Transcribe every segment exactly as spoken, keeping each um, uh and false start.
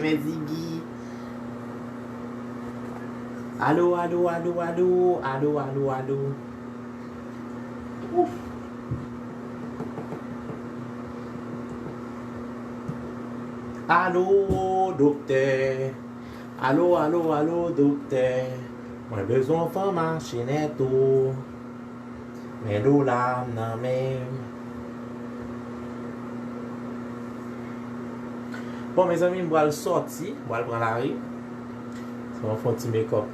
Men Ziggy. Alo, alo, alo, alo, alo, alo, alo. Ouf. Alo, doktè. Alo, alo, alo, doktè. Mwen bezwen fè machin etou. Men dola m nan men m. Bon, mezanmi, m pral sòti, m pral pran lari. Se yon fon ti make-up.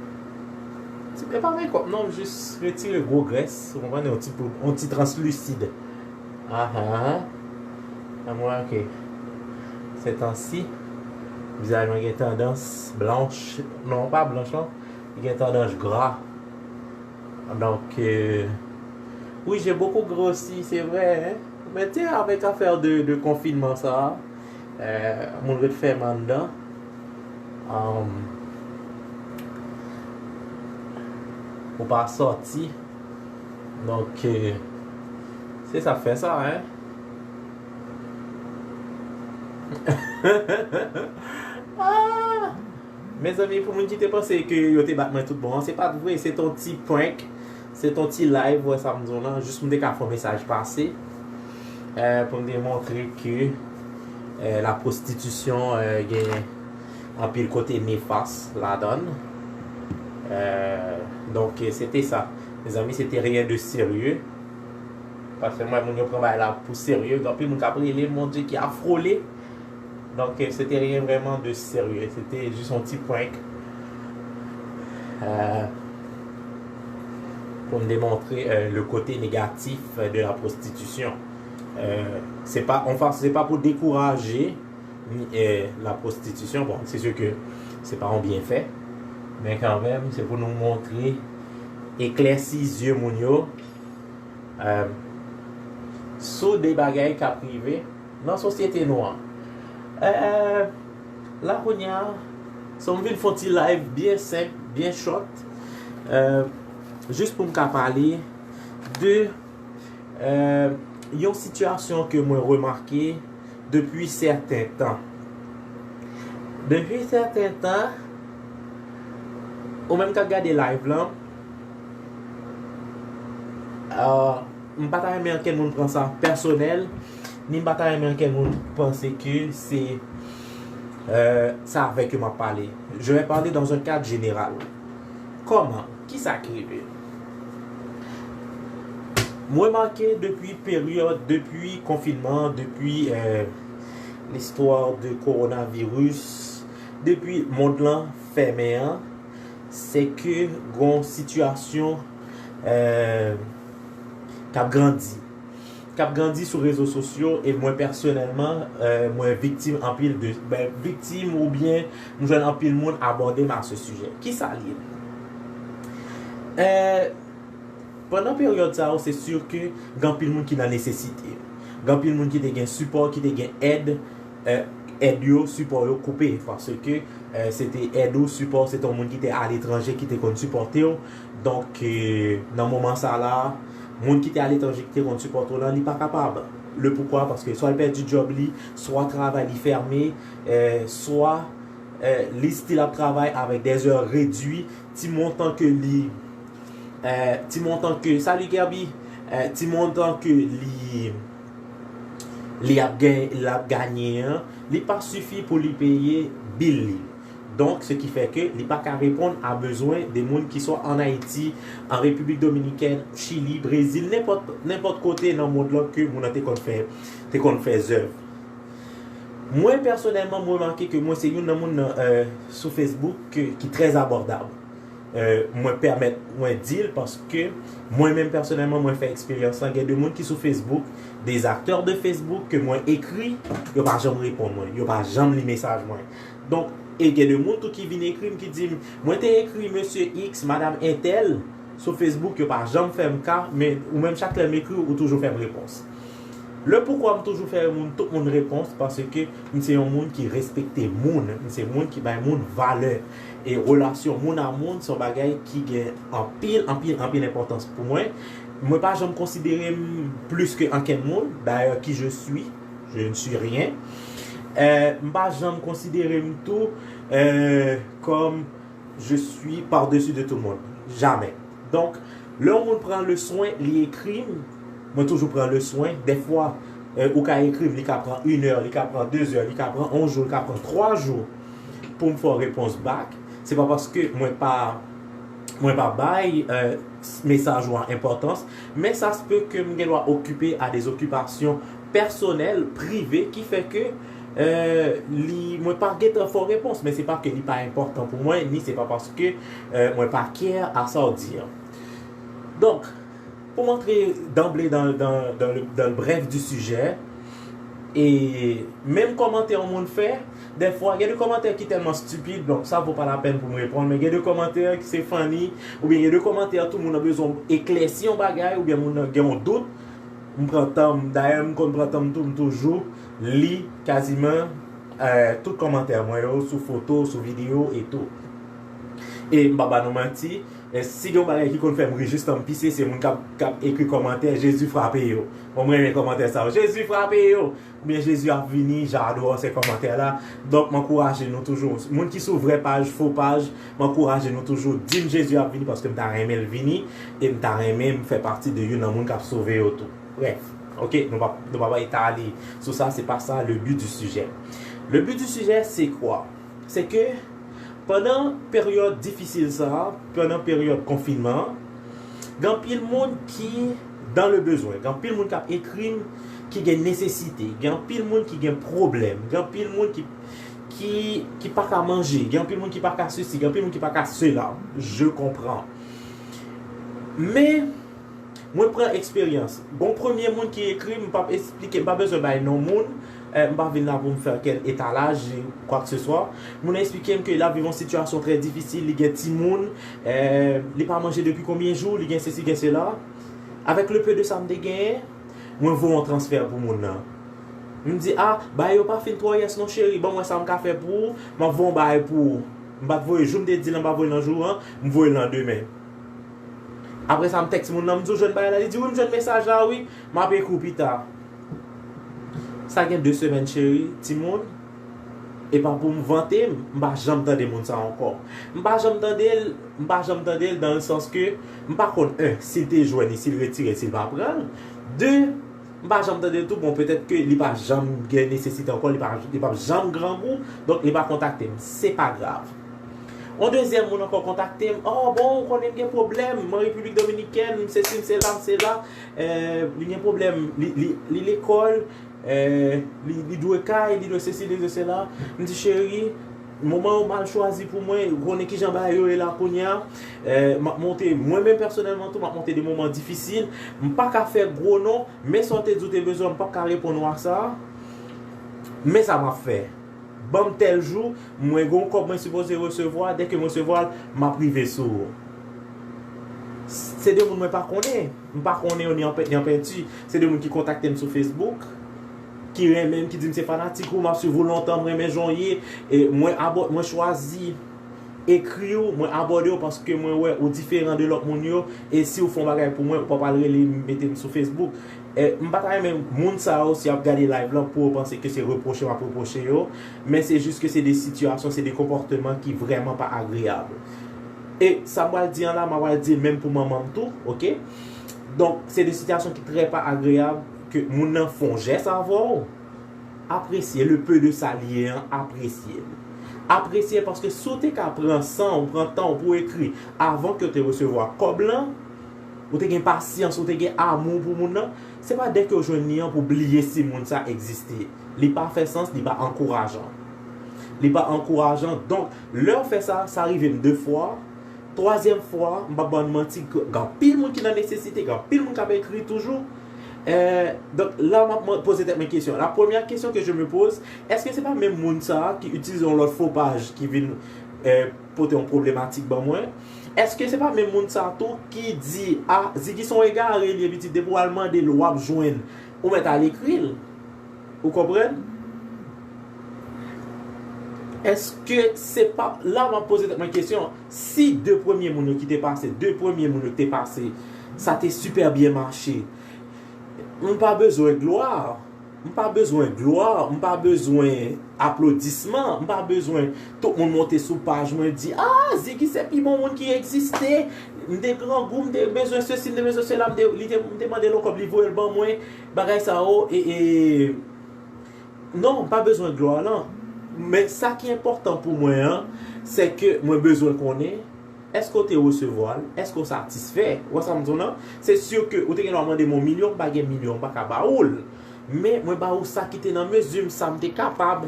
Ti, e pa make-up, non, m jis retire gwo grès, ou konprann, yon ti poud, yon ti translisid. Ahan. An mwen, ok. Setansi, vizaj mwen gen tandans blanch, non, pa blanch, non. Li gen tandans gra. Donk, euh, oui, j'ai beaucoup grossi, c'est vrai, hein. Men te avèk afè de, de konfinman sa, euh, moun ret fèmen anndan. Um, ou pa sòti. Donk, euh, se sa k fè sa, hein. Ah! Mezanmi, pou moun ki te panse ke yo te bat mwen tout bon an, se pa t vre, se t on ti prank, se t on ti live, wè sa m di w lan, jis pou m te ka fè yon mesaj pase, euh, pou m te montre ke, euh, la prostitution, euh, gen anpil kote nefas ladan l. Euh, donk, se te sa. Mezanmi, se te rien de sérieux. Paske m wè moun yo pran bagay la pou serye. Gen anpil moun k ap rele, mon Dieu, ki ap frole. Donk, euh, se te rien vraiment de sérieux. Se te jis yon ti prank. Euh, pou m demontre, euh, le côté négatif de la prostitution. Euh, se pa, anfen, se pa pou dekouraje ni, euh, la prostitution. Bon, se sûr que se pa yon byenfè. Men kanmenm, se pou nou montre, eklèsi zye moun yo, euh, sou de bagay k ap rive nan sosyete nou an. Euh, la kounye a, so m vin fè yon ti live byen senp, byen short, euh, jis pou m ka pale de, euh, yon sitiyasyon ke mwen remake depi sèten tan. Depi sèten tan, ou menm k ap gade live lan, euh, m pa ta renmen ankenn moun pran sa pèsonèl, ni m pa ta renmen ankenn moun panse ke se, euh, sa avè ke m ap pale. Je vais parler dans un cadre général. Kòman? Kisa k rive? M remake depi peryòd, depi konfinman, depi, euh, listwa de kowonaviris, depi mond lan fèmen an, se ke gon sitiyasyon, euh, k ap grandi. K ap grandi sou rezo sosyo, e mwen pèsonèlman, euh, mwen viktim anpil de, ben, viktim oubyen m jwenn anpil moun abòde m a se sijè. Kisa l ye? Euh, pandan peryòd sa yo, se si ke gen anpil moun ki nan nesesite. Gen anpil moun ki te gen sipò, ki te gen èd, euh, èd yo, sipò yo koupe, paske, euh, se te èd ou, sipò, se te yon moun ki te aletranje ki te konn sipòte w. Donk, euh, nan moman sa la, moun ki te aletranje ki te konn sipòte w lan, li pa kapab. Le poukwa? Paske swa l pèdi djòb li, swa travay li fèmen, euh, swa, euh, li still ap travay avèk dè zè redui, ti montan ke li, euh, ti montan ke, salut Gerby, euh, ti montan ke li, li ap gen, l ap genyen an, li pa sifi pou li peye bil li. Donk, se ki fè ke li pa ka reponn a bezwen de moun ki swa ann Ayiti, an Repiblik Dominikèn, Chili, Brezil, nenpòt, nenpòt kote nan mond lan ke moun nan te konn fè, te konn fè zèv. Mwen, pèsonèlman, mwen remake ke mwen se youn nan moun nan, euh, sou Facebook ke, ki trè abòdab. Euh, mwen pèmèt mwen di l paske mwen menm pèsonèlman mwen fè eksperyans lan. Gen de moun ki sou Facebook, des acteurs de Facebook ke mwen ekri, yo pa janm reponn mwen, yo pa janm li mesaj mwen. Donk, e gen de moun tou ki vin ekri m, ki di m, mwen te ekri mesye X, madam entèl sou Facebook, yo pa janm fè m ka, men ou menm chak lè m ekri w, ou toujou fè m repons. Le poukwa m toujou fè moun, tout moun repons, paske m se yon moun ki respekte moun, m se moun ki bay moun valè. E relasyon moun a moun se yon bagay ki gen anpil, anpil, anpil enpòtans pou mwen. Mwen pa janm konsidere m plis ke ankenn moun, dayè, qui je suis, je ne suis rien. Euh, m pa janm konsidere m tou euh, comme je suis par-dessus de tout le monde. Jamais. Donk, lè yon moun pran le soin, li ekri m, mwen toujou pran le soin. Dèfwa, euh, ou ka ekri m, li ka pran inè, li ka pran dezè, li ka pran yon jou, li ka pran twa jou pou m fè w repons back. Se pa paske mwen pa mwen pa bay euh, mesaj ou a enpòtans, men sa se pe ke m gen dwa okipe a de okipasyon pèsonèl, prive, ki fè ke euh, li, mwen pa gentan fè w repons, men se pa ke li pa enpòtan pou mwen, ni se pa paske euh, mwen pa care a sa w di an. Donk, pou m antre d'emblée dans, dans, dans, le, dans le bref du sujet, e menm kòmantè yon moun fè, dèfwa, gen de kòmantè ki tèlman stipid, donk sa vo pa lapèn pou m reponn, men gen de kòmantè ki se funny, oubyen gen de kòmantè tou moun nan bezwen eklèsi yon bagay, oubyen moun nan gen yon dout, m pran tan m, dayè m konn pran tan m tou, m toujou li kaziman euh, tout kòmantè mwen yo, sou foto, sou videyo e tou. E m pa ba nou manti, e si gen yon bagay ki konn fè m ri jistan m pise, se moun k ap, k ap ekri kòmantè, Jezi frape yo. Bon, mwen renmen kòmantè sa yo. Jezi frape yo! Oubyen Jezi ap vini, j'adore ces commentaires là. Donk, m ankouraje nou toujou. Moun ki sou vrè paj, fo paj, m ankouraje nou toujou. Di m Jezi ap vini paske m ta renmen l vini e m ta renmen m fè pati de youn nan moun k ap sove yo tou. Bref, ok, nou pa, nou pa bay etale sou sa, se pa sa le but du sujet. Le but du sujet, c'est quoi? Se ke pandan peryòd difisil sa a, pandan peryòd konfinman an, gen anpil moun ki dans le besoin, gen anpil moun k ap ekri m ki gen nesesite, gen anpil moun ki gen pwoblèm, gen anpil moun ki, ki, ki pa ka manje, gen anpil moun ki pa ka sesi, gen anpil moun ki pa ka sela. Je comprends. Men, mwen pran eksperyans. Gon premye moun ki ekri m, m p ap eksplike, m pa bezwen bay non moun. Eh, m pa vin la pou m fè kèk etalaj, kwa ke se swa. Moun nan eksplike m ke l ap viv yon sitiyasyon trè difisil, li gen timoun, eh, li pa manje depi konbyen jou, li gen sesi, gen sela. Avèk le peu de sa m te genyen, mwen voye yon transfè pou moun nan. M di, a, bagay yo pa fin twò yès non cheri, ban m wè sa m ka fè pou ou, m ap voye yon bagay pou ou. M pa t voye jou m te di l an, m pa voye l nan jou an, m voye l nan demen. Apre sa, m tèks moun nan, m di w jwenn bagay la, li di wi, m jwenn mesaj la wi, m ap ekri w pita. Sa gen de semèn cheri, timoun, e pa pou m vante m, m pa janm tande moun sa ankò. M pa janm tande l, m pa janm tande l dans le sens ke m pa konn, en, si l te jwenn li, si l retire l, si l pa pran l. De, m pa janm tande l tou, bon, petèt ke li pa janm gen nesesite ankò, li pa, li p ap janm grangou, donk li pa kontakte m. Se pa grav. Yon dezyèm moun ankò kontakte m, oh, bon, ou konnen m gen pwoblèm, m an Repiblik Dominikèn, m sesi, m sela, m sela, eh, li gen pwoblèm, li, li, li lekòl, eh, li, li dwe kay, li dwe sesi, li dwe sela. M di, cheri, moman yo mal chwazi pou mwen, ou konnen kijan bagay yo ye la kounye a. Eh, m ap monte, mwen menm pèsonèlman tou, m ap monte de moman difisil. M pa ka fè gwo non, men sa w te di w te bezwen, m p ap ka reponn ou a sa. Men sa m ap fè. Ban m tèl jou, mwen gen yon kòb mwen sipoze resevwa, dèke m resevwa l, m ap rive sou ou. Se de moun mwen pa konnen. M pa konnen yo ni an penti. Se de moun ki kontakte m sou Facebook, ki renmen m, ki di m se fanatik ou, m ap swiv ou lontan, m renmen jan w ye. E mwen abò, mwen chwazi ekri w, mwen abòde w paske mwen wè ou diferan de lòt moun yo. E si w fè yon bagay pou mwen, ou pa pral rele m, mete m sou Facebook. E m pa ta renmen moun sa yo, si y ap gade live lan, pou yo panse ke se repwoche m ap repwoche yo. Men se jis ke se de sitiyasyon, se de konpòteman ki vrèman pa agreyab. E sa m pral di an la, m a pral di l menm pou manman m tou, ok? Donk, se de sitiyasyon ki trè pa agreyab ke moun nan fè yon jès avè w. Apresye l, le peu de sa l ye an, apresye l. Apresye l paske si w te ka pran san w, pran tan w pou w ekri avan ke w te resevwa kòb lan, ou te gen pasyans, ou te gen amou pou moun nan, se pa dèke w jwenn li an pou w bliye si moun sa egziste. Li pa fè sans, li pa ankourajan. Li pa ankourajan. Donk, lè w fè sa, sa rive m de fwa. Twazyèm fwa, m p ap ba nou manti, gen anpil moun ki nan nesesite, gen anpil moun k ap ekri toujou. Eh, donk, la, m ap poze tèt mwen kesyon. La première question que je me pose, èske se pa menm moun sa a ki itilize yon lòt fo paj ki vin eh, pote yon pwoblematik ban mwen? Èske se pa menm moun sa a tou ki di, a, Ziggy se yon egare li ye, pitit, depi w al mande l, w ap jwenn, ou mèt al ekri l? Ou konprann? Èske se pa, la m ap poze tèt mwen kesyon, si de premye moun yo ki te pase, de premye moun yo ki te pase, sa te sipè byen mache, m pa bezwen glwa. M pa bezwen glwa, m pa bezwen aplodisman, m pa bezwen tout moun monte sou paj mwen di, ah, Ziggy se pi bon moun ki egziste. M te grangou, m te bezwen sesi, m te bezwen sela, m te, li te, m te mande l yon kòb, li voye l ban mwen. Bagay sa yo, e, e, non, m pa bezwen glwa lan. Men sa ki enpòtan pou mwen an, se ke mwen bezwen konnen, èske w te resevwa l? Èske w satisfè? Ou wè sa m di w lan? Se si ke ou te gen dwa mande m yon milyon, m pa gen milyon, m pa ka ba ou l. Men mwen ba ou sa ki te nan mezi m, sa m te kapab.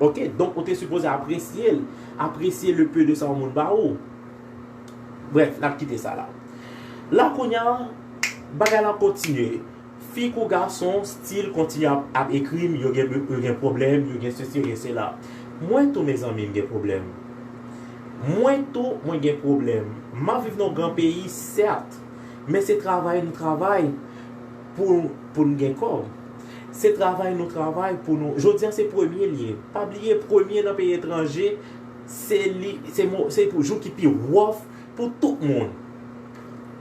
Oke? Donk ou te sipoze apresye l. Apresye le peu de sa yon moun ba ou. Brèf, n ap kite sa la. La kounye a, bagay la kontinye. Fi kou gason, still kontinye ap, ap ekri m, yo gen, yo gen pwoblèm, yo gen sesi, yo gen sela. Mwen tou, mezanmi, m gen pwoblèm. Mwen tou, mwen gen pwoblèm. M ap viv nan yon gran peyi, sèt, men se travay nou travay pou, pou n gen kòb. Se travay nou travay pou nou. Jodi a, se premye l ye. Pa bliye, premye nan peyi etranje, se li, se mo-, se pou jou ki pi wòf pou tout moun.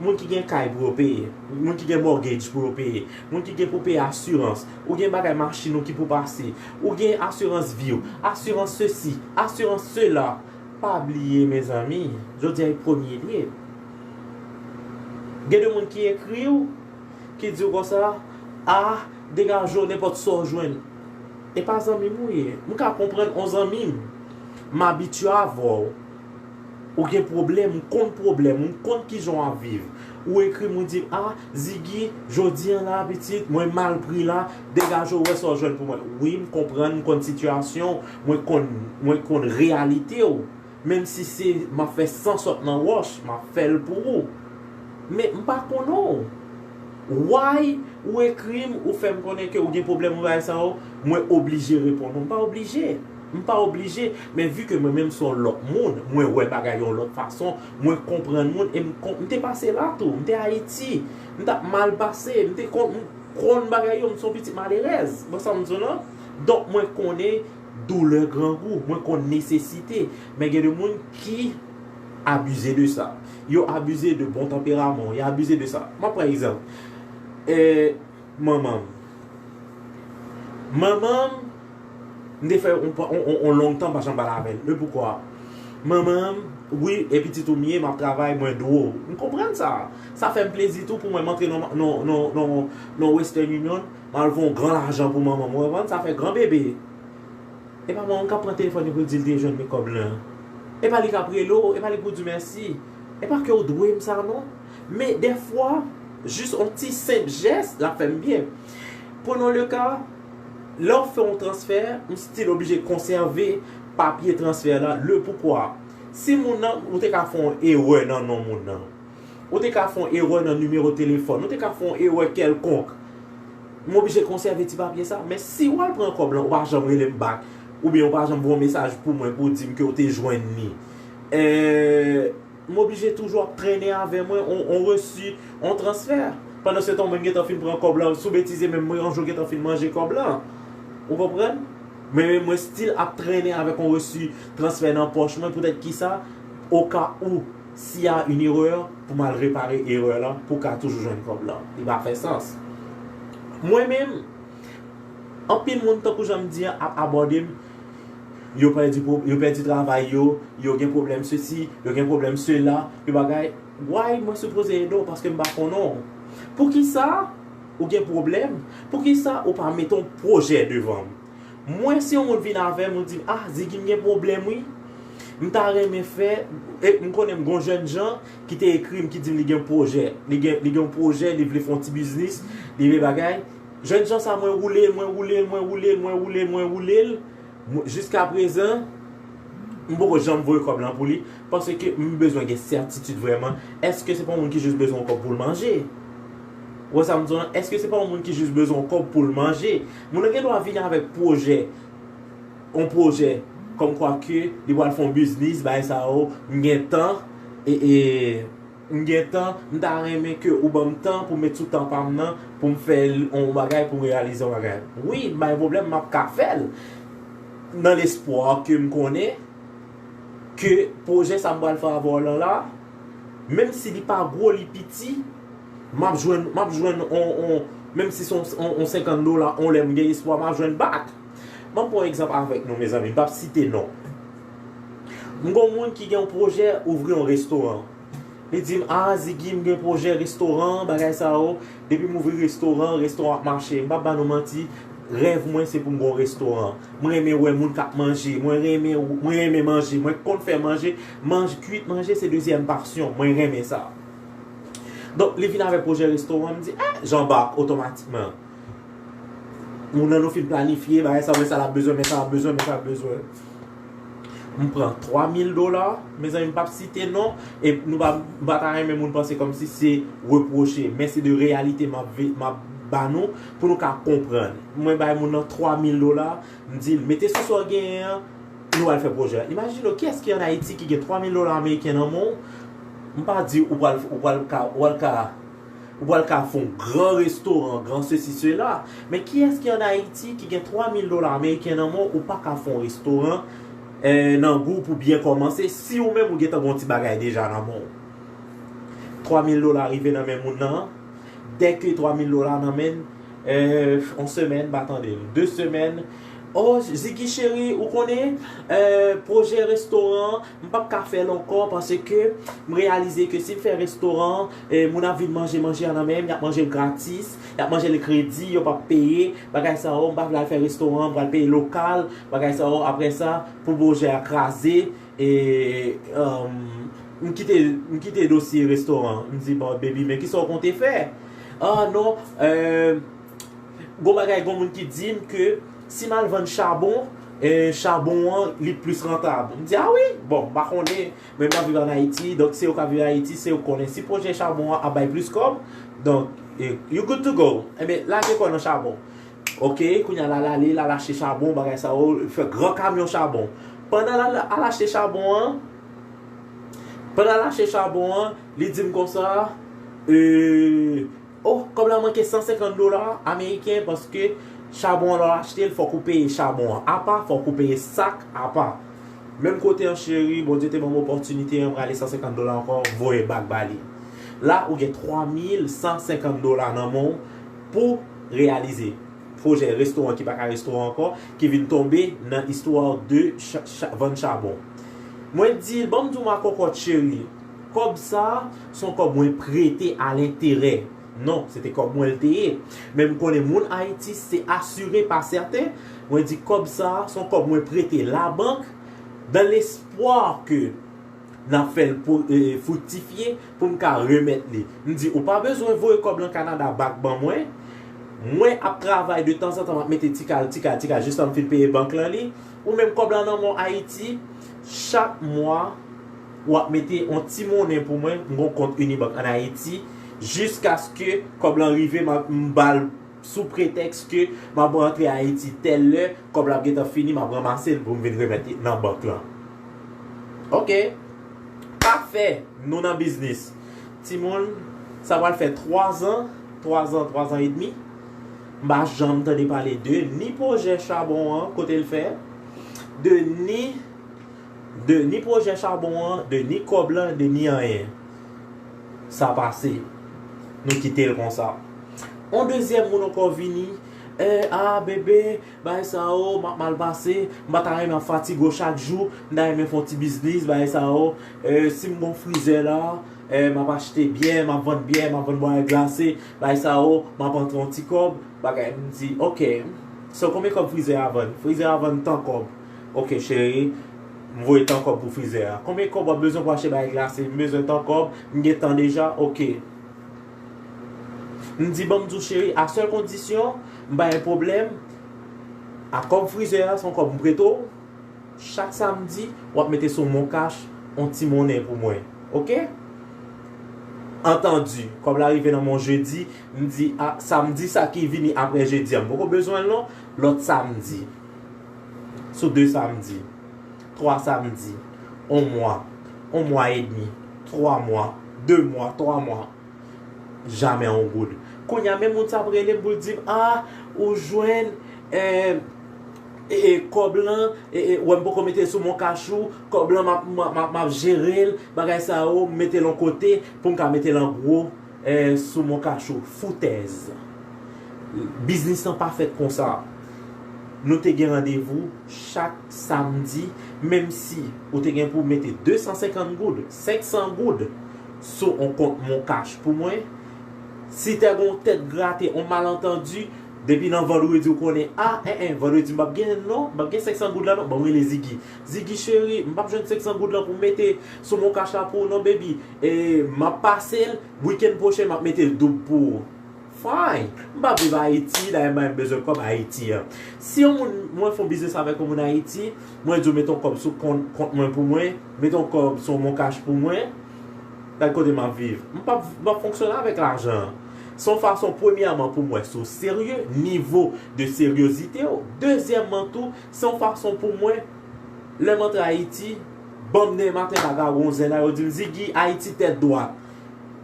Moun ki gen kay pou yo peye, moun ki gen mortgage pou yo peye, moun ki gen pou peye asirans, ou gen bagay machin ou ki pou pase, ou gen asirans vi w, asirans sesi, asirans sela. Pa bliye, mezanmi, jodi a e premye l ye. Gen de moun ki ekri w, ki di w konsa, ah, degaje w, nenpòt sa w jwenn. E pa zanmi m ou ye. M ka konprann on zanmi m. M abitye avè w. Ou gen pwoblèm, m konn pwoblèm, m konn kijan w ap viv. Ou ekri m, ou di m, ah, Ziggy, jodi a la, pitit, mwen mal pri la, degaje w, wè sa w jwenn pou mwen. Wi, m konprann, m konn sitiyasyon w, mwen konn, mwen konn reyalite w. Menm si se m ap fè san sòt nan wòch, m ap fè l pou ou. Men m pa konnen w. Why ou ekri m, ou fè m konnen ke ou gen pwoblèm ou bagay sa yo, mwen oblije reponn ou. M pa oblije. M pa oblije. Men vi ke mwen menm se yon lòt moun, mwen wè bagay yon lòt fason, mwen konprann moun, e m kon-, m te pase la tou, m te Ayiti, m t ap mal pase, m te kon-, m konn bagay yo, m se yon pitit malerèz. Bon, sa m di w lan? Donk, mwen konnen doulè grangou, mwen konn nesesite. Men gen de moun ki abize de sa. Yo abize de bon tanperaman w, yo abize de sa. M ap pran egzanp. E, manman m. Manman m, m te fè on, on, on, on long tan m pa janm pale avè l. Le poukwa? Manman m, wi, e pitit ou m ye, m ap travay, mwen dwe w. M konprann sa. Sa fè m plezi tou pou mwen, m antre nan, nan, nan, nan, nan Western Union, m al fè yon gran lajan pou manman m. Ou konprann? Sa fè gran bebe. E pa manman m k ap pran telefòn li pou l di l te jwenn men kòb lan. E pa li k ap rele w, e pa li pou di w mèsi. E pa ke w dwe m sa non. Men dèfwa, jis yon ti senp jès, l ap fè m byen. Prenons le cas, lè w fè yon transfè, m still oblije konsève papye transfè la, le poukwa. Si moun nan, ou te ka fè yon erè nan non moun nan. Ou te ka fè yon erè nan nimewo telefòn, ou te ka fè yon erè kèlkonk. M oblije konsève ti papye sa. Men si w al pran kòb lan, ou pa janm rele m back, oubyen ou pa janm voye yon mesaj pou mwen pou w di m ke w te jwenn li. Eh, m oblije toujou ap trennen avè mwen on, on resi, on transfè. Pandan se tan, mwen gentan fin pran kòb lan, sou betize menm mwen yon jou gentan fin manje kòb lan. Ou konprann? Men mwen still ap trennen avèk on resi transfè nan pòch mwen, poutèt kisa? Oka ou, s'il y a une erreur, pou m al repare erè lan, pou ka toujou jwenn kòb lan. Li pa fè sans. Mwen menm, anpil moun, tankou jan m di an, ap abòde m. Yo pèdi, yo pèdi travay yo, yo gen pwoblèm sesi, yo gen pwoblèm sela, yo bagay. Why mwen sipoze ede w paske m pa konnen w? Poukisa ou gen pwoblèm? Poukisa ou pa mete yon pwojè devan m? Mwen, si yon moun vin avè m, ou di m, ah, Ziggy, m gen pwoblèm, wi. M ta renmen fè, e, m konnen m gon jèn jan ki te ekri m, ki di m li gen pwojè. Li gen, li gen yon pwojè, li vle fè yon ti biznis, li vle bagay. Jèn jan sa, mwen woule l, mwen woule l, mwen woule l, mwen woule l, mwen woule l. Mwen, jiska prezan, m poko janm voye kòb lan pou li, paske m bezwen gen sètitid vrèman. Èske se pa yon moun ki jis bezwen yon kòb pou l manje? Ou wè sa m di w lan? Èske se pa yon moun ki jis bezwen yon kòb pou l manje? Moun nan gen dwa vini avèk pwojè, yon pwojè, kòmkwa ke li pral fè yon biznis, bagay sa yo, m gen tan, e, e, m gen tan, m ta renmen ke ou ban m tan pou m met sou tan pa m nan, pou m fè l, yon bagay, pou m reyalize yon bagay. Wi, m pa gen pwoblèm, m ap ka fè l. Nan lespwa ke m konnen ke pwojè sa m pral fè avè w lan la, menm si li pa gwo, li piti, m ap jwenn, m ap jwenn on, on, Menm si se yon, yon, yon senkant dola, yon lè m gen espwa m ap jwenn back. Ban m pran yon egzanp avèk nou, mezanmi, m p ap site non. M gon moun ki gen yon pwojè ouvri yon restoran. Li di m, "Ah, Ziggy, m gen pwojè restoran, bagay sa yo. Depi m ouvri restoran, restoran ap mache." M p ap ba nou manti, rèv mwen se pou m gon restoran. Mwen renmen wè moun k ap manje, mwen renmen, mwen renmen manje, mwen konn fè manje, manje, kwit manje se dezyèm pasyon, mwen renmen sa. Donk, li vin avèk pwojè restoran, m di, "Ah, Jean-Bart," otomatikman. Moun nan nou fin planifye, bagay sa, men sa l ap bezwen, men sa l ap bezwen, men sa l ap bezwen. M pran twa mil dola, mezanmi, m p ap site non, e nou pa, m pa ta renmen moun panse kòmsi se repwoche, men se de reyalite m ap ve-, m ap ba nou pou nou ka konprann. Mwen bay moun nan twa mil dola, m di l, "Mete sou sa w genyen an, nou al fè pwojè a." Imajine w, kiyès ki ann Ayiti ki gen twa mil dola ameriken nan men w? M pa di ou pral, ou pral ka, ou pral ka, ou pral ka fè yon gran restoran, gran sesi, sela. Men kiyès ki ann Ayiti ki gen twa mil dola ameriken nan men w, ou pa ka fè yon restoran, eh, nan gou pou byen kòmanse, si ou menm ou gentan gen yon ti bagay deja nan men w? Twa mil dola rive nan men moun nan. Dèke twa mil dola nan men l, eh, yon semèn, pa tande l. De semèn, "Oh, Ziggy cheri, ou konnen, eh, pwojè restoran, m p ap ka fè l ankò paske m reyalize ke si m fè restoran, eh, moun ap vin manje manje a nan men m, y ap manje l gratis, y ap manje l kredi, yo p ap peye, bagay sa yo, m pa vle al fè restoran, m pral peye lokal, bagay sa yo, apre sa, pou pwojè a kraze, e, um, m kite, m kite dosye restoran." M di, "Bon, baby, men kisa w konte fè?" "Ah, non, eh, gon bagay, gon moun ki di m ke si m al vann chabon, eh, chabon an, li plis rantab." M di, "Ah wi? Bon, m pa konnen, men m ap viv ann Ayiti, donk se yo k ap viv Ayiti, se yo k konnen si pwojè chabon an ap bay plis kòb, donk, eh, you good to go. Enben, lage kò w nan chabon." Ok, kounye a l al ale, l al achte chabon, bagay sa yo, fè gran kamyon chabon. Pandan l al, al achte chabon an, pandan l achte chabon an, li di m konsa, eh, "Oh, kòb la manke san senkant dola ameriken, paske chabon an lè w achte l, fòk ou peye chabon an apa, fòk ou peye sak apa." Menm kote an, cheri, Bondye te ban m opòtinite an, m rale san senkant dola ankò, m voye bak ba li. La, ou gen twa mil san senkant dola nan men w pou reyalize pwojè restoran ki pa ka restoran ankò, ki vin tonbe nan istwa de cha-, cha-, vann chabon. Mwen di l, "Ban m di w ma kòkòt cheri, kòb sa, se yon kòb mwen prete a lenterè." Non, se te kòb mwen l te ye. Men m konnen moun Ayiti se asire pa sèten. Mwen di, "Kòb sa, se yon kòb mwen prete labank, dans l'espoir ke n ap fè l pou, eh, friktifye pou m ka remèt li." M di, "Ou pa bezwen voye kòb lan Kanada bak ban mwen. Mwen ap travay de tanzantan, m ap mete ti kal, ti kal, ti kal, jistan m fin peye bank lan li. Ou menm kòb la nan men w Ayiti, chak mwa, w ap mete yon ti monnen pou mwen, m gon kont Unibank ann Ayiti, jiskaske kòb lan rive, m ap, m ba l sou pretèks ke m ap rantre Ayiti tèl lè, kòb la ap gentan fini, m ap ranmase l pou m vin remèt li nan bank lan." Ok. Pafè, nou nan biznis. Timoun, sa pral fè twa zan, twa zan, twa zan edmi. M pa janm tande pale de ni pwojè chabon an, kote l fè, de ni, de ni pwojè chabon an, de ni kòb lan, de ni anyen. Sa pase. Nou kite l konsa. On dezyèm moun ankò vini, eh, "Ah, bebe, bagay sa yo, m ap mal pase, m pa ta renmen ap fatige w chak jou, m ta renmen fè yon ti biznis, bagay sa yo. Eh, si m gon frizè la, eh, m ap achte byè, m ap vann byè, m ap vann bwayè glase, bagay sa yo, m ap antre yon ti kòb, bagay." M di, "Ok, so konbyen kòb frizè a vann?" "Frizè a vann tan kòb." "Ok, cheri, m voye tan kòb pou frizè a." "Konbyen kòb w ap bezwen pou achte bwayè glase?" "M bezwen tan kòb, m gen tan deja." "Ok." M di, "Ban m di w, cheri, a sèl kondisyon, m pa gen pwoblèm, a kòb frizè a, se yon kòb m prete w. Chak samdi, w ap mete sou Moncash yon ti monnen pou mwen. Ok?" Antandi, kòb la rive nan men w jedi, m di, "A, samdi sa ki vini apre jedi a, m poko bezwen l non, lòt samdi." Sou de samdi, twa samdi, yon mwa, yon mwa edmi, twa mwa, de mwa, twa mwa. Jamè yon goud. Kounye a, menm moun sa ap rele m pou l di m, "Ah, ou jwenn, eh, e, e, kòb lan, e, e, wè m poko mete l sou Moncash ou, kòb lan m ap, m ap, m ap, m ap jere l, bagay sa yo, m mete l yon kote pou m ka mete l an gwo, eh, sou Moncash ou." Foutèz. Biznis lan pa fèt konsa. Nou te gen randevou chak samdi, menm si ou te gen pou mete de san senkant goud, senk san goud sou yon kont Moncash pou mwen, si te gen yon tèt grate, yon malantandi, depi nan vandredi ou konnen, a, en, en, vandredi m p ap gen non, m p ap gen senk san goud la non, ban m rele Ziggy. Ziggy cheri, m p ap jwenn senk san goud lan pou m mete sou Moncash la pou ou non, baby. E, m ap pase l, wikenn pwochen, m ap mete l doub pou ou. Fine. M pa viv Ayiti, dayè m pa menm bezwen kòb Ayiti an. Si yon moun, mwen fè yon biznis avèk yon moun Ayiti, mwen di w mete yon kòb sou kont, kont mwen pou mwen, mete yon kòb sou Moncash pou mwen, gad kote m ap viv. M p ap, m p ap fonksyone avèk lajan an. Se yon fason, premyèman, pou m wè si w serye, nivo de seryozite w. Dezyèmman tou, se yon fason pou mwen, lè m antre Ayiti, banm demen maten, m pa ka wè yon zen la, yo di m, Ziggy, Ayiti tèt dwat.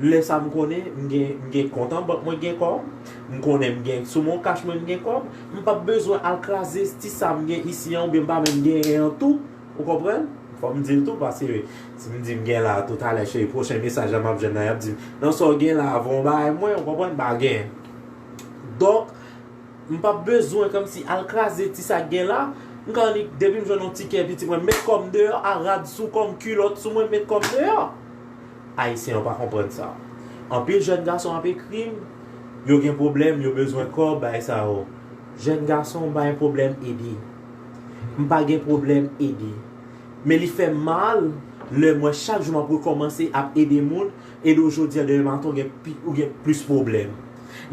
Lè sa m konnen, m gen, m gen kont an bank, mwen gen kòb. M konnen m gen sou Moncash mwen, m gen kòb. M p ap bezwen al kraze ti sa m gen isi an, oubyen m pa menm genyen an tou. Ou konprann? Fò m di l tou, paske si m di m gen la, toutalè, cheri, pwochen mesaj la m ap jwenn nan, y ap di m, nan sa w gen la, voye yon bagay mwen, ou konprann? M pa gen. Donk, m p ap bezwen kòmsi al kraze ti sa k gen la. M ka annik, depi m jwenn yon ti kè pitit mwen, met kò m deyò, a rad sou kò m, kilòt sou mwen, met kò m deyò. Ayisyen yo pa konprann sa. Anpil jèn gason ap ekri m, yo gen pwoblèm, yo bezwen kòb, bagay sa yo. Jèn gason, m pa gen pwoblèm ede. M pa gen pwoblèm ede. Men li fè m mal lè m wè chak jou m ap rekòmanse ap ede moun, ede w jodi a, demen maten ou gen pi, ou gen plis pwoblèm.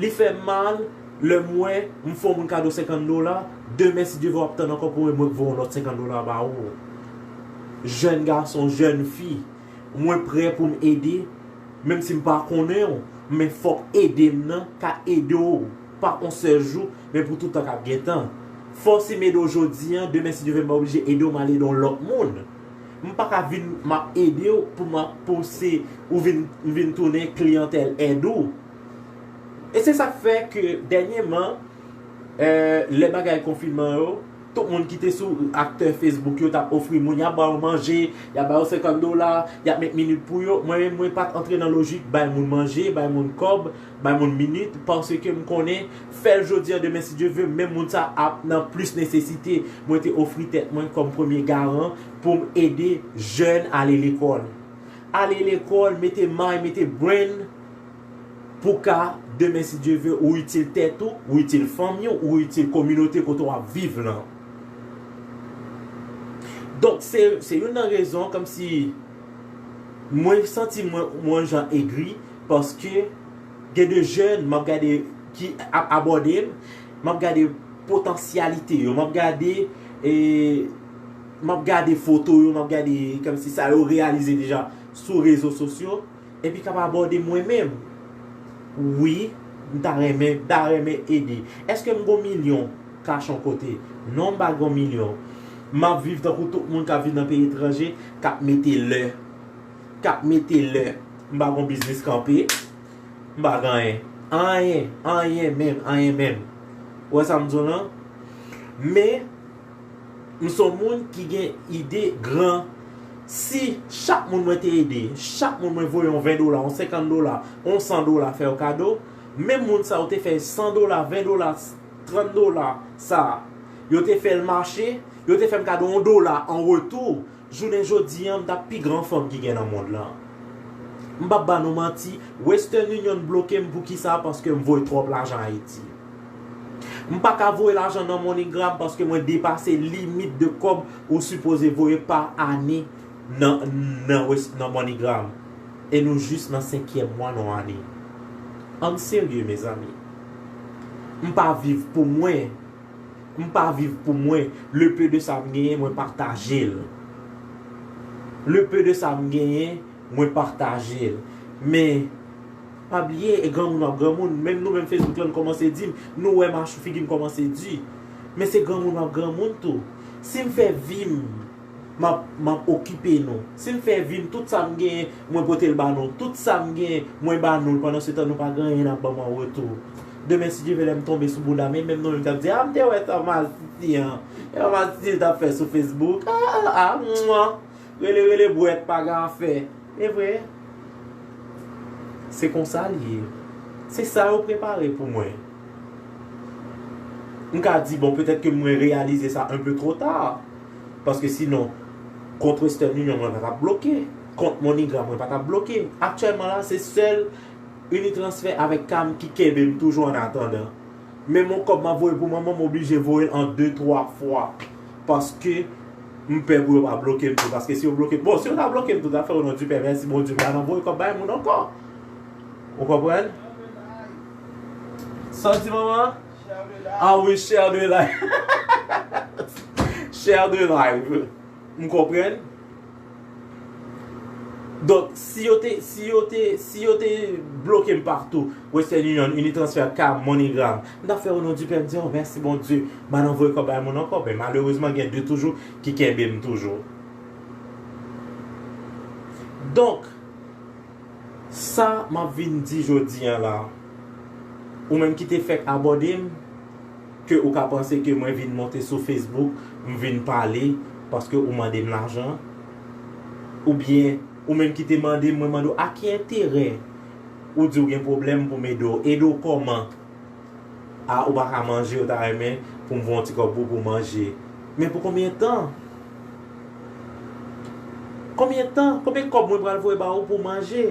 Li fè m mal lè m wè m fè yon moun kado senkant dola, demen si Dye vle w ap tann ankò pou mwen, mwen voye yon lòt senkant dola ba ou. Jèn gason, jèn fi, mwen prè pou m ede, menm si m pa konnen w, men fòk ede m nan ka ede w, pa yon sèl jou, men pou tout tan k ap gen tan. Fòsi m ede w jodi a, demen si Dye vle m pa oblije ede w, m al ede yon lòt moun. M pa ka vin, m ap ede w pou m ap pouse ou vin, vin tounen kliyantèl èd ou. E se sa k fè ke dènyèman, eh, lè bagay konfinman yo, tout moun ki te sou aktè Facebook yo t ap ofri moun, y ap ba yo manje, y ap ba yo senkant dola, y ap met minit pou yo. Mwen menm, mwen pa t antre nan lojik bay moun manje, bay moun kòb, bay moun minit, paske m konnen fè l jodi a, demen si Dye vle, menm moun sa ap nan plis nesesite. Mwen te ofri tèt mwen kòm premye garan pou m ede jèn ale lekòl. Ale lekòl, mete may, mete brain, pou ka, demen si Dye vle, ou itil tèt ou, ou itil fanmi w, ou itil kominote kote w ap viv lan. Donk, se, se youn nan rezon, kòmsi, mwen santi mwen, mwen jan egri, paske gen de jèn, m ap gade, ki ap abòde m, m ap gade potansyalite yo, m ap gade, e, m ap gade foto yo, m ap gade kòmsi sa yo reyalize deja sou rezo sosyo, epi k ap abòde mwen menm. Wi, m ta renmen, m ta renmen ede. Èske m gon milyon kach yon kote? Non, m pa gon milyon. M ap viv tankou tout moun k ap viv nan peyi etranje, k ap mete lè. K ap mete lè. M pa gon biznis kanpe. M pa gen anyen. Anyen, anyen menm, anyen menm. Ou wè sa m di w lan? Men, m se yon moun ki gen ide gran. Si chak moun mwen te ede, chak moun mwen voye yon ven dola, yon senkant dola, yon san dola fè yo kado, menm moun sa yo te fè san dola, ven dola, trant dola sa, yo te fè l mache, yo te fè m kado yon dola an retou, jounen jodi a, m t ap pi gran fanm ki gen nan mond lan. M p ap ba nou manti, Western Union bloke m poukisa? Paske m voye twòp lajan Ayiti. M pa ka voye lajan nan MoneyGram paske mwen depase limit de kòb ou sipoze voye pa ane nan, nan, Wes-, nan MoneyGram. E nou jis nan senkyèm mwa nan ane. Ann serye, mezanmi. M pa viv pou mwen. M pa viv pou mwen. Le peu de sa m genyen, mwen pataje l. Le peu de sa m genyen, mwen pataje l. Men, pa bliye, e granmoun w ap granmoun. Menm nou menm Facebook lan, nou kòmanse di m, nou wè machou figi m kòmanse di. Men se granmoun w ap granmoun tou. Si m fè vi m, m ap, m ap okipe nou. Si m fè vi m, tout sa m genyen, mwen pote l ba nou. Tout sa m genyen, mwen ba nou l. Pandan se tan, nou pa gen anyen n ap ban m an retou. Demen, si Dye vle, lè m tonbe sou bouda m, e menm nou menm k ap di, a, m te wè sa Masi an. E Masi t ap fè sou Facebook. A, a, a, mwa. Rele, rele bwèt, pa gen afè. E vre. Se konsa l ye. Se sa yo prepare pou mwen. M ka di, bon, petèt ke mwen reyalize sa un peu trop tard. Paske sinon, kont Western Union, mwen pa t ap bloke. Kont MoneyGram, mwen pa t ap bloke. Aktyèlman la, se sèl Unitransfer avèk Cam ki kenbe m toujou an atandan. Menm yon kòb m ap voye pou manman, m oblije voye l an de, twa fwa. Paske m pè pou yo pa bloke m tou. Paske si yo bloke m, bon, si yo ta bloke m tou, ta fè o non di Pè, mèsi Bondye, m pa nan voye kòb bay moun ankò. Ou konprann? Sa w di, manman? Ah wi, share the live. Share the live. M konprann. Donk, si yo te, si yo te, si yo te bloke m patou, Western Union, Unitransfer, Cam, MoneyGram, m t ap fè o non di Pè, m di, oh, mèsi Bondye, m pa nan voye kòb bay moun ankò. Men malerezman, gen de toujou ki kenbe m toujou. Donk, sa m ap vin di jodi a la, ou menm ki te fèk abòne m, ke ou ka panse ke mwen vin monte sou Facebook, m vin pale, paske ou mande m lajan, oubyen ou menm ki te mande m, mwen mande w, a ki enterè ou di w gen pwoblèm pou m ede w? Ede w kòman? A, ou pa ka manje, ou ta renmen pou m voye yon ti kòb pou, pou w manje. Men pou konbyen tan? Konbyen tan? Konbyen kòb mwen pral voye ba ou pou w manje?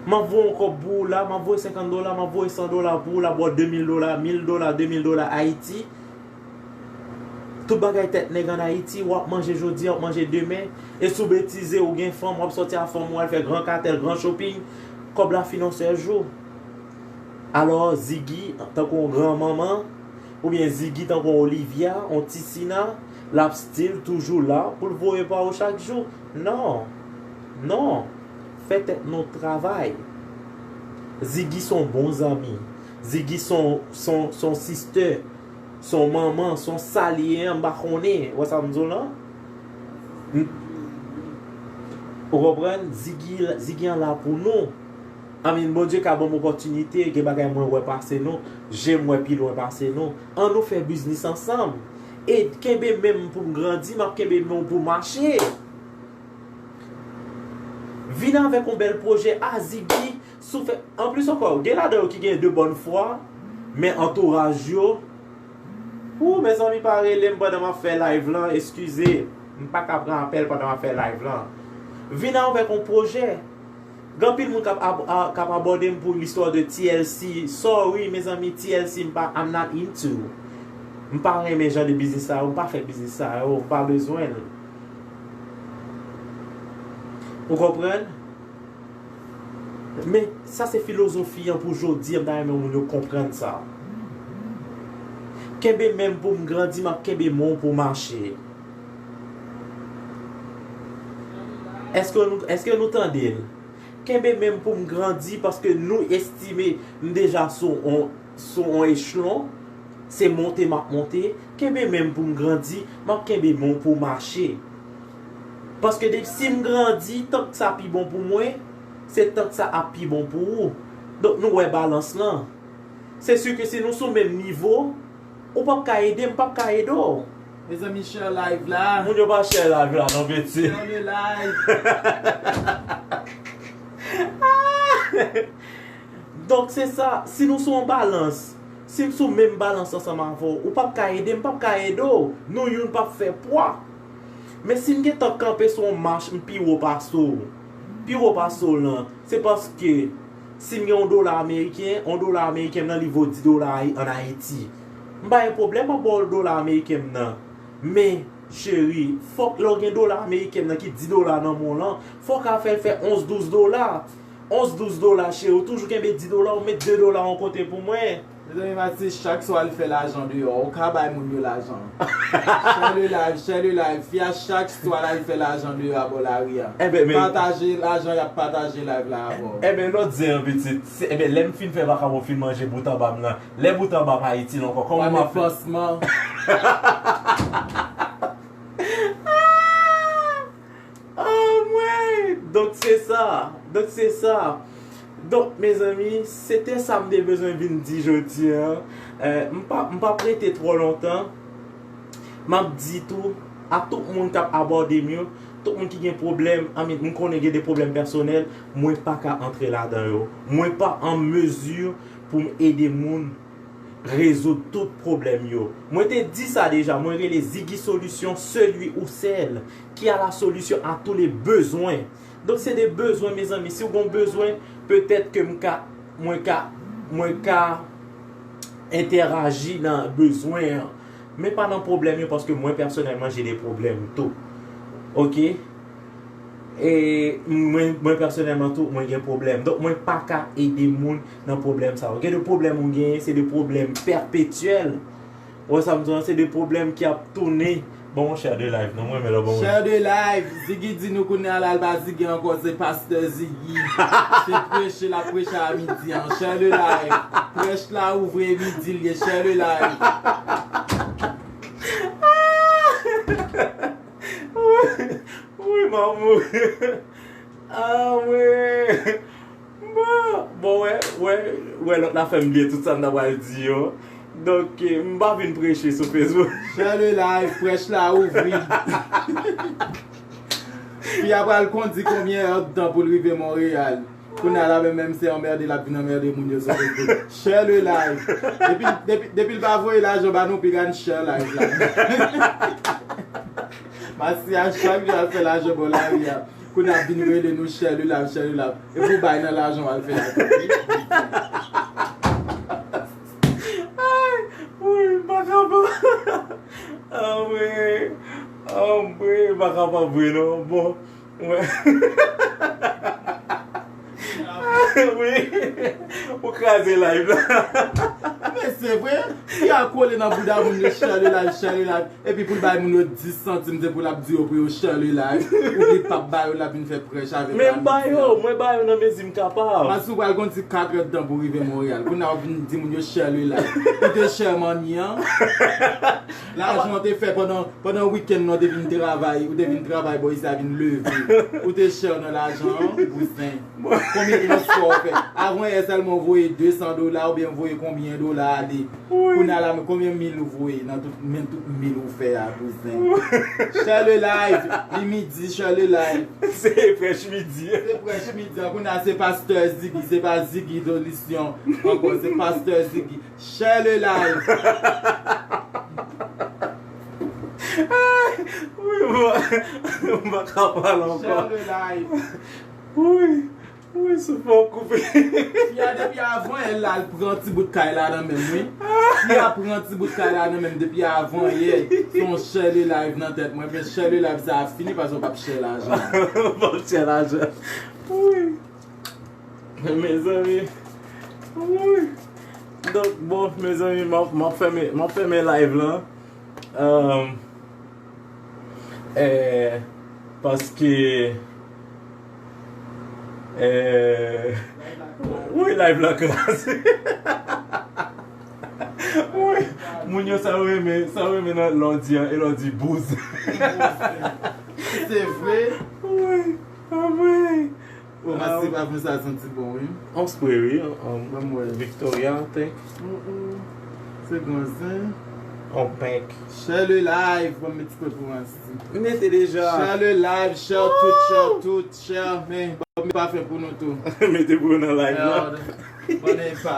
M ap voye yon kòb pou ou la, m ap voye senkant dola, m ap voye san dola pou ou la, ba w de mil dola, mil dola, de mil dola Ayiti. Tout bagay tèt nèg an Ayiti, w ap manje jodi a, w ap manje demen. E si w betize, ou gen fanm, w ap sòti a fanm ou, al fè gran katèl, gran shopping, kòb la fin yon sèl jou. Alò, Ziggy, tankou yon gran manman, oubyen Ziggy tankou yon Olivia, yon Tisina, l ap still toujou la pou l voye pa ou chak jou. Non. Non. Fè tèt nou travay. Ziggy se yon bon zanmi. Ziggy se yon, se yon, se yon sister. Se yon manman, se yon sa li ye an, m pa konnen. Ou wè sa m di w lan? M- Ou konprann? Ziggy, Ziggy an la pou nou. I mean, Bondye ka ban m opòtinite, gen bagay mwen wè pase nou, je m wè pi lwen pase nou. An nou fè biznis ansanm. E kenbe men m pou m grandi, m ap kenbe men w pou w mache. Vin avèk yon bèl pwojè, a Ziggy, si w fè, anplis ankò, gen ladan yo ki gen de bòn fwa, men antouraj yo, ou, mezanmi, pa rele m pandan m ap fè live lan, eskize, m pa ka pran apèl pandan m ap fè live lan. Vin avèk yon pwojè. Gen anpil moun k ap ab- a- k ap abòne m pou listwa de T L C. Sorry, mezanmi, T L C, m pa, I'm not into. M pa renmen jan de biznis sa yo, m pa fè biznis sa yo, m pa bezwen l. Ou konprann? Men, sa se filozofi an pou jodi a, m ta renmen moun yo konprann sa. Kenbe men m pou m grandi, m ap kenbe men w pou w mache. Èske nou, èske nou tande l? Kenbe men m pou m grandi, paske nou estime m deja sou on, sou on echelon. Se monte m ap monte. Kenbe men m pou m grandi, m ap kenbe men w pou w mache. Paske depi si m grandi, tank sa pi bon pou mwen, se tank sa ap pi bon pou ou. Donk nou wè balans lan. Se si ke si nou sou menm nivo, ou p ap ka ede m, m p ap ka ede w. Mezanmi, share live la. Moun yo pa share live la non, piti. Share le live. Donk se sa, si nou sou yon balans, si m sou menm balans ansanm avè w, ou p ap ka ede m, m p ap ka ede w. Nou youn p ap fè pwa. Men si m gentan kanpe sou yon mach, m pi wo pase w. Pi wo pase w lan, se paske si m gen yon dola ameriken, yon dola ameriken m nan li vo dis dola an Ayiti. M pa gen pwoblèm, m ap ba w dola ameriken m nan. Men, cheri, fòk lè w gen dola ameriken m nan ki dis dola nan men w lan, fòk a fè l fè onz, douz dola. Onz, douz dola, cheri, ou toujou kenbe dis dola, ou met de dola yon kote pou mwen. Mezanmi, Matis, chak swa al fè lajan deyò, ou ka bay moun yo lajan. Share le live, share le live. Fi a chak swa al fè lajan deyò abò lari a. Enben, men pataje lajan, y ap pataje live la avè w. Enben, lòt zen an, pitit. Se- Enben, lè m fin fè vakabon, fin manje bout anba m nan, lè bout anba pa itil ankò, kòman m ap fè? Pansman. Anmwey! Donk se sa. Donk se sa. Donk, mezanmi, se te sa m te bezwen vin di jodi a. Eh, m pa, m p ap rete twò lontan. M ap di tou, a tout moun k ap abòde m yo, tout moun ki gen pwoblèm, I mean, m konnen gen de pwoblèm pèsonèl, mwen pa ka antre ladan yo. Mwen pa an mezi pou m ede moun rezoud tout pwoblèm yo. Mwen te di sa deja, mwen rele Ziggy Solution, celui ou celle qui a la solution à tous les besoins. Donk, se de bezwen, mezanmi. Si w gen bezwen, petèt ke m ka, mwen ka, mwen ka entèraji nan bezwen an. Men pa nan pwoblèm yo, paske mwen, pèsonèlman, j'ai des problèmes tou. Oke? E mwen, mwen pèsonèlman tou, mwen gen pwoblèm. Donk, mwen pa ka ede moun nan pwoblèm sa yo. Gen de pwoblèm ou genyen, se de pwoblèm pèpetyèl. Ou wè sa m di w, se de pwoblèm ki ap tounen. Ban m yon share de live, non, mwen, men lè ban mwen. Share de live. Ziggy di nou kounye a la, l pa Ziggy ankò, se pastè Ziggy. Se preche l ap preche a midi an. Share de live. Prèch la ouvri midi l ye. Share de live. Wi, m ap mouri. Ah, wi. Bon, bon, wè, wè, wè, lòt la fè m bliye tout sa m ta pral di yo. Donk, eh, m pa vin preche sou Facebook. Share le live, prèch la ouvri. Fi a pral kondi konbyen èdtan pou l rive Monreyal. Kounye a la menm, menm se anmède l ap vin anmède moun yo sou Facebook. Share le live. Depi, depi, depi l pa voye lajan ba nou, piga n share live la. Masi a chak jou al fè lajan bò lari a. Kounye a ap vin rele nou share le live, share le live. E pou bay nan lajan w al fè a tou. Ay, wi, m pa kapab. Anmwe, anmwe, m pa kapab vre non. Bon, mwen. Wi, ou kraze live la. Men se vre, fi a kole nan bouda moun yo, share le live, share le live. Epi pou l bay moun yo dis santim, se pou l ap di yo pou yo share le live. Ou li p ap ba yo, l ap vin fè prèch avèk la. Men m ba yo, mwen ba yo nan mezi m kapab. Masi ou pral kondi kat èdtan pou rive Monreyal. Kounye a w vin di moun yo share le live. Ou te share money an. Lajan w te fè pandan, pandan wikenn nan, ou te vin travay, ou te vin travay bò isi a vin leve. Ou te share nan lajan an, bouzen. Konbyen transpò w fè? Avan yè sèlman w voye de san dola oubyen w voye konbyen dola ale. Wi. Kounye a la, men konbyen mil ou voye nan tout, men tout mil ou fè a, bouzen? Share le live, li midi, share le live. Se prèch midi. Se prèch midi an. Kounye a se pastè Ziggy, se pa Ziggy Dolisyon ankò, se pastè Ziggy. Share le live. Wi, bon, m pa ka pale ankò. Share le live. Wi, wi, souf mwen koupe. Fi a depi avan yè la, l pran ti bout kay la nan men m, wi. Fi a pran ti bout kay la nan men m depi avan yè. Se yon share le live nan tèt mwen. Men share le live sa a fini paske w p ap share lajan. W p ap share lajan. Wi. Mezanmi. Wi. Donk, bon, mezanmi, m ap, m ap fèmen, m ap fèmen live lan. Um, eh, paske, eh, wi, live la kraze. Wi, moun yo sa yo renmen, sa yo renmen nan lè w di an, e lè w di bouz. Se vre? Wi, anmwey. O, masi, pafim sa santi bon, wi. On spray, wi. Ban m wè. Victoria, I think. Mm, mm. Se bon, zen. On pink. Share le live, ban m met spray pou masi. M mete deja. Share le live, share tout, share tout, share, men, ban m pafen pou nou tou. Mete pou nou nan live la. Mèd. Bon, e pa.